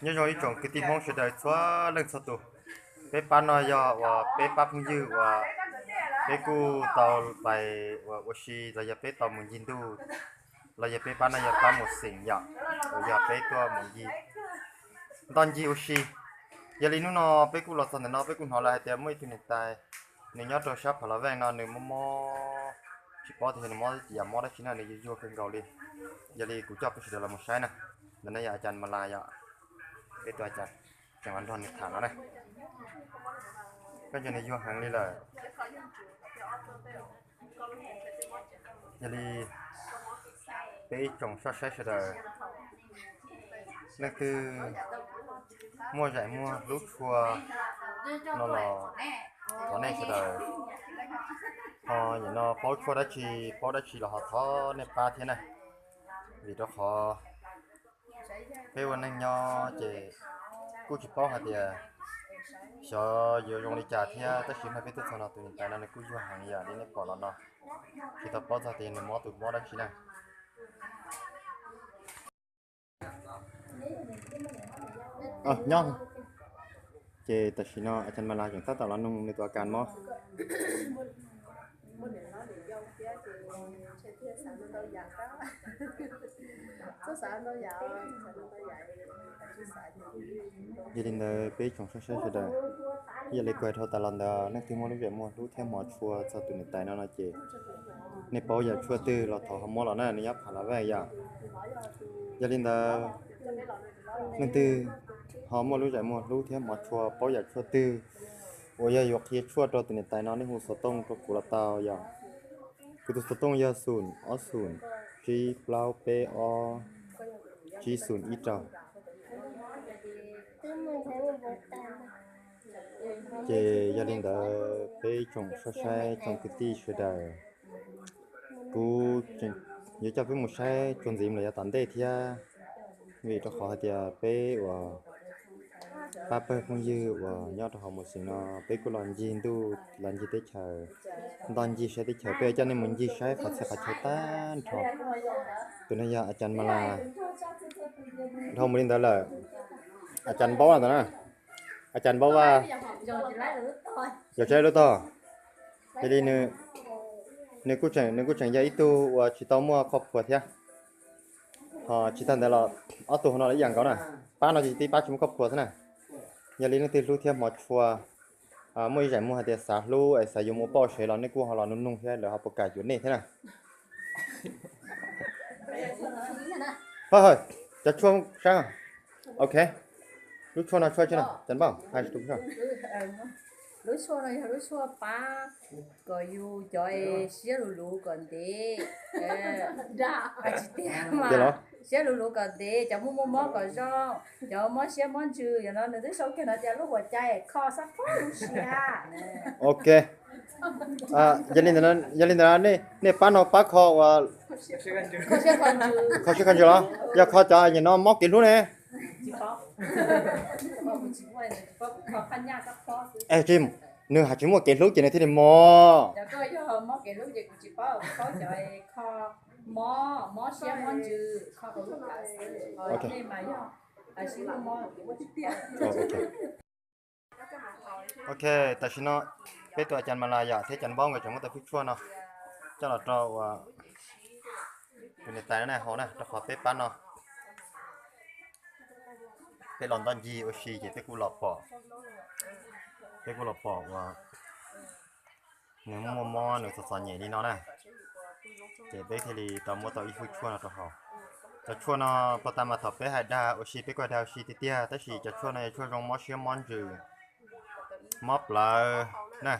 Nyob zoo ib tsoom kwv tij Hmoob sawv daws txhua leej txhua tus. Peb pab no yog uas peb pab phooj ywg uas peb kuj tau pais uas ua si los yog peb tau mus ncig ntuj, los yog peb pab no yog pab mus xeem yom, uas yog peb tuaj mus ncig ntoj ncig ua si. Yog li hnub no peb kuj los txog ntawm no peb kuj hnov lawv hais tias muaj ib tug niam tais, nws nyob rau sab Pha La Veej no nws mob mob, tsis paub tias nws mob yam mob dab tsi na, nws yuag yuag kawg nkaus li. Yog li kuv coj peb sawv daws los mus saib na. Ntawm no yog a cas Mas Las yom, peb tus a cas tseem los nrog nws tham no na. Koj ntsia nws yuag heev li lawm. Yog li peb ib tsoom soj saib sawv daws, leej twg muaj zais muag hlub tshua no los thov nej sawv daws, ho nim no paub tshuaj dab tsi, paub dab tsi los ho thov nej pab thiab na. Vim rau qhov peb ua neej nyob ces kuj tsis paub hais tias xyov yuav zoo li cas thiab, tab sis mas peb tuaj txog no tus niam tais no nws kuj yuag heev yam li nej pom los no, tsis tau paub txog tias nws mob tus mob dab tsi na. Nyob, ces tam sim no a cas Mas Las tseem tab tom los nug nws tus a kas mob. Yog li ntawd peb ib tsoom saib sawv daws, yog li kuv hais dhau tas los ntawd, leej twg muaj lub zais muag hlub thiab hmov tshua txog tus niam tais no no ces nej paub yam tshuaj twg los thov ho muab los na, nws nyob Pha La Veej yom. Yog li ntawd leej twg ho muaj lub zais muag hlub thiab hmov tshua paub yam tshuaj twg uas yog yuav qhia tshuaj rau tus niam tais no nej hu xov tooj rau kuv los tau yom. Kuv tus xov tooj yog xoom ob xoom tsib plaub peb ob tsib xoom ib rau. Ces yog li ntawd peb ib tsoom saib sawv daws, kuv yuav coj peb mus saib tsuas ntxiv los yav tom ntej thiab, vim rau qhov hais tias peb uas pab pawg phooj ywg uas nyob rau hauv mus xeem no peb kuj los ncig ntuj los ncig teb chaws, ntoj ncig saib teb chaws, peb yuav coj nej mus ncig saib qhov txhia qhov chaw tag nrho. Tus no yog a cas Mas Las. Dhau mus li ntawd lawm, a cas npaub ntawd na, a cas npaub vaj, yog tsaib lub tog. Yog li nws kuj tseem yog ib tug uas tsis tau muaj khoj phuas thiab, ho tsis tag ntawd los ob tug no los ib yam nkaus na, pab no ces tib pab tsis muaj khoj phuas xwb na. Yog li leej twg hlub thiab hmov tshua, muaj ib zais muag hais tias xav hlub es xav yuav mus pauj sev los nej kuj ho los nug nug thiab lawv ho puas kam yuav nej thiab na. Cov tshuaj sab, ok, lub tshuaj no tshuaj tsi no, cas npaum hais tus lub tshuaj no yog lub tshuaj pab kom yus cov siab luv luv kom ntev, hais tsis tiag mas, siab luv luv kom ntev, cov muaj muaj mob kom zoo, cov mob siab mob ntsws, yog no nws twb sau kiag no tias lub huas cai kho sab pob lub siab. Ok, yog li ntawd nej pab no pab kho ua, kho siab kho ntsws los yog kho cov nim no mob kev hlub ne? Nws hais tsis muaj kev hlub ces nws thiaj li mob. Ok, tam sim no peb tus a cas Mas Las yom thiab cas npaub nkawd tseem muab tau phwb tshuaj no coj los rau tus niam tais no na haus na, rau qhov peb pab no peb los ntoj ncig ua si ces peb kuj los pom, peb kuj los pom uas nws muaj mob nws txom txom nyem li no na, ces peb thiaj li tau muab tau ib phwb tshuaj no rau haus. Cov tshuaj no puag ta mas thaum peb hais dag ua si peb kuj hais dag ua si tiag tiag, tab sis cov tshuaj no yog tshuaj zoo mob siab mob ntsws, mob plawv na.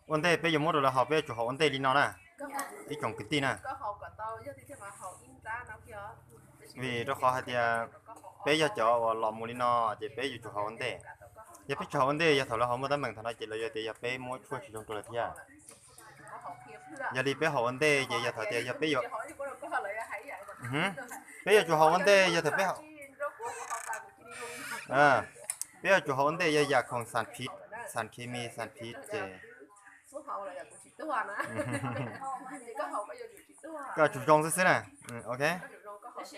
Ua ntej peb yuav muab rau lawv haus peb yuav tsum haus ua ntej li no na, ib tsoom kwv tij na. Vim rau qhov hais tias peb yog cov uas los mus li no ces peb yuav tsum haus ua ntej. Yog peb tsis haus ua ntej yog thaum lawv haus muaj teeb meem thaum no ces lawv yuav tias yog peb muab tshuaj tsis zoo rau lawv thiab. Yog li peb haus ua ntej ces yog thaum tias yog peb yuav, peb yuav tsum haus ua ntej yog thaum peb haus, peb yuav tsum haus ua ntej yog yam khoom xam phiv, xam khi mi xam phiv ces koj tsum zoo xwb xwb na. Ok. Peb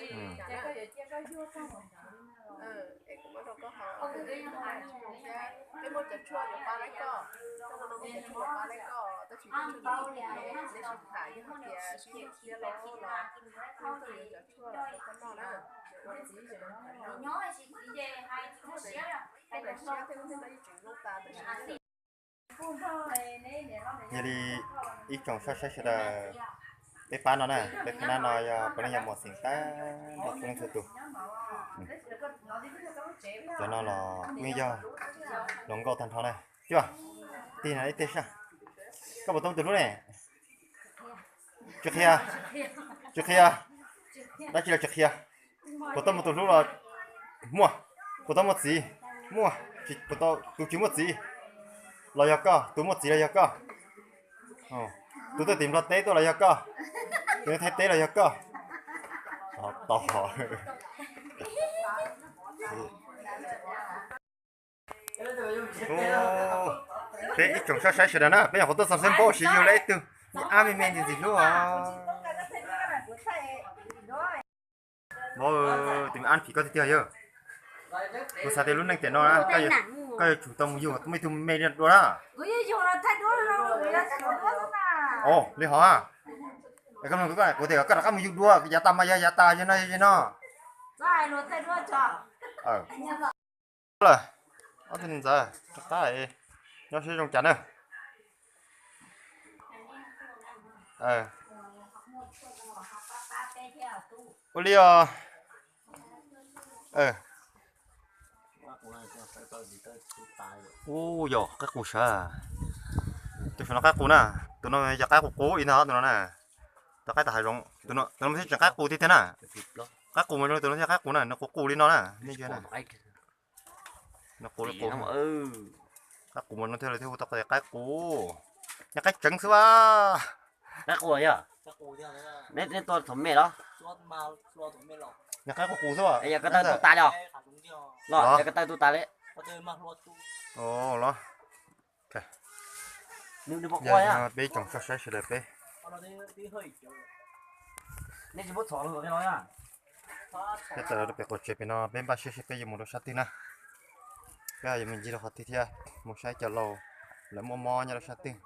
muab cov tshuaj yuav pab laib koj, cov tshuaj yuav pab laib koj, tab sis cov tshuaj neb sib tham yog hais tias sib hlub siab los los, tuaj yuav cov tshuaj rau koj noj na. Ua txiv, siab thiab lub neej no yeej tsis zoo tas tab sis Yog li ib tsoom soj saib sawv daws, peb pab no na, peb pab no yog puav leej yog muam xeem tag nrho puav leej txhua tus. Cov no los kuj yog hluas nkauj tag nrho na. Cuaj, tig no ib teg sab. Koj puas tau muaj tus hlub ne? Tsis qhia, tsis qhia, dab tsi los tsis qhia. Puas tau muaj tus hlub los muaj, puas tau muaj txiv muaj, tus tsis muaj txiv los yog koj, tus muaj txiv los yog koj, tus tuaj tim Nplog teb tuaj los yog koj, tus Thaib teb los yog koj. Tau. Peb ib tsoom soj saib sawv daws na, peb nyuam qhuav tuaj xov xwb npaum siv yug lawm ib tug ib ab me me ntxim ntxim hlub os. Tus me ab phim koj tiag tiag yog. Kuv xav tias lub neej tiam no koj yuav tsum tau mus yug muaj ib tug me me dua na. Os, li hov. Kuv tias koj rov qab mus yug dua, yav tas mas yog yav tas, yog no yog no. Lawm, ob tug niam ntxawm rov qab, nyob sib zoo cas na. Ua li os. Ub, yog qaib qus sav. Tus saum no qaib qus na, tus no yog qaib qus qus li ntag tus no na. Tus qaib tas hav zoov, tus no thiaj tseem qaib qus tiag tiag na. Qaib qus mas zoo li tus no thiaj qaib qus na, nws qus qus li no na. Nws qus li qus. Qaib qus mas zoo thiaj li thiaj hu tau tias qaib qus. Yog qaib tseev xwb as. Qaib qus yog. Neb tuaj thaum me los? Yog qaib qus qus xwb as. Yog koj taw tu tas li os? Los yog koj taw tu tas li? Los. Peb tsoom soj saib sawv daws peb. Peb tawm rau pem qaum tsev pem no peb npaj siab seb peb yuav mus rau sab twg na. Peb ho yuav mus ncig rau qhov twg thiab, mus saib cov laus lawv muaj mob nyob rau sab twg.